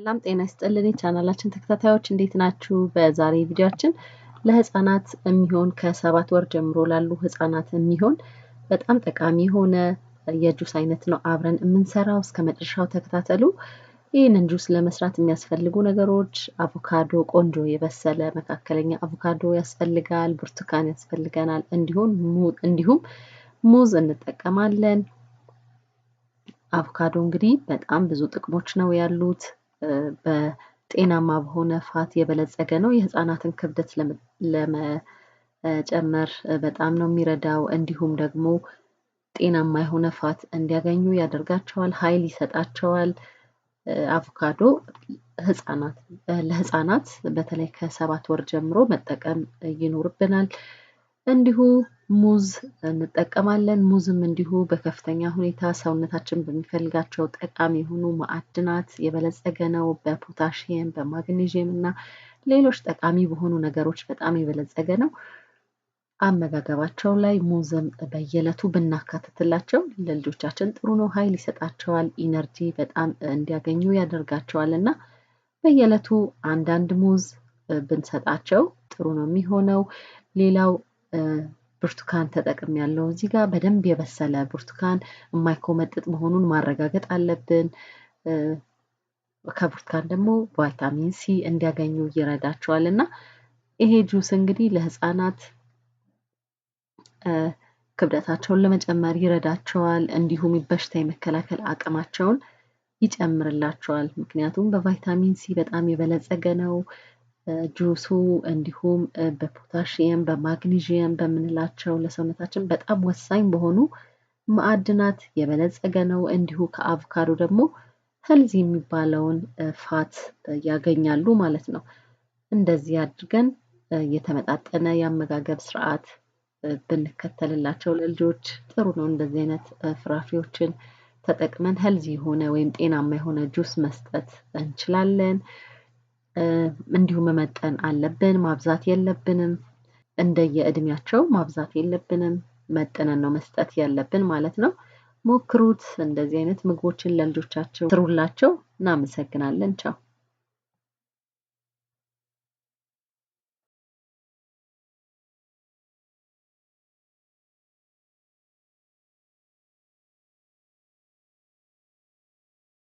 ሰላም ጤና ይስጥልን የቻናላችን ተከታታዮች እንዴት ናችሁ? በዛሬ ቪዲዮአችን ለህፃናት የሚሆን ከ7 ወር ጀምሮ ላሉ ህፃናት የሚሆን በጣም ጠቃሚ የሆነ የጁስ አይነት ነው አብረን የምንሰራው። እስከ መጨረሻው ተከታተሉ። ይህንን ጁስ ለመስራት የሚያስፈልጉ ነገሮች አቮካዶ፣ ቆንጆ የበሰለ መካከለኛ አቮካዶ ያስፈልጋል፣ ብርቱካን ያስፈልገናል፣ እንዲሁም ሙዝ እንጠቀማለን። አቮካዶ እንግዲህ በጣም ብዙ ጥቅሞች ነው ያሉት። በጤናማ በሆነ fat የበለጸገ ነው። የህፃናትን ክብደት ለመጨመር በጣም ነው የሚረዳው። እንዲሁም ደግሞ ጤናማ የሆነ fat እንዲያገኙ ያደርጋቸዋል፣ ኃይል ይሰጣቸዋል። አቮካዶ ህፃናት ለህፃናት በተለይ ከ7 ወር ጀምሮ መጠቀም ይኖርብናል። እንዲሁ ሙዝ እንጠቀማለን። ሙዝም እንዲሁ በከፍተኛ ሁኔታ ሰውነታችን በሚፈልጋቸው ጠቃሚ የሆኑ ማዕድናት የበለጸገ ነው። በፖታሽየም፣ በማግኔዥየም እና ሌሎች ጠቃሚ በሆኑ ነገሮች በጣም የበለጸገ ነው። አመጋገባቸው ላይ ሙዝም በየዕለቱ ብናካትትላቸው ለልጆቻችን ጥሩ ነው። ኃይል ይሰጣቸዋል፣ energy በጣም እንዲያገኙ ያደርጋቸዋል እና በየዕለቱ አንዳንድ ሙዝ ብንሰጣቸው ጥሩ ነው የሚሆነው። ሌላው ብርቱካን ተጠቅሜያለሁ። እዚህ ጋር በደንብ የበሰለ ብርቱካን የማይኮመጥጥ መሆኑን ማረጋገጥ አለብን። ከብርቱካን ደግሞ ቫይታሚን ሲ እንዲያገኙ ይረዳቸዋል እና ይሄ ጁስ እንግዲህ ለህፃናት ክብደታቸውን ለመጨመር ይረዳቸዋል። እንዲሁም በሽታ የመከላከል አቅማቸውን ይጨምርላቸዋል። ምክንያቱም በቫይታሚን ሲ በጣም የበለጸገ ነው ጁሱ፣ እንዲሁም በፖታሽየም፣ በማግኒዥየም በምንላቸው ለሰውነታችን በጣም ወሳኝ በሆኑ ማዕድናት የበለጸገ ነው። እንዲሁ ከአቮካዶ ደግሞ healthy የሚባለውን fat ያገኛሉ ማለት ነው። እንደዚህ አድርገን የተመጣጠነ የአመጋገብ ስርዓት ብንከተልላቸው ለልጆች ጥሩ ነው። እንደዚህ አይነት ፍራፍሬዎችን ተጠቅመን healthy የሆነ ወይም ጤናማ የሆነ ጁስ መስጠት እንችላለን። እንዲሁም መመጠን አለብን፣ ማብዛት የለብንም። እንደየእድሜያቸው ማብዛት የለብንም። መጥነን ነው መስጠት ያለብን ማለት ነው። ሞክሩት። እንደዚህ አይነት ምግቦችን ለልጆቻቸው ስሩላቸው። እናመሰግናለን። ቻው።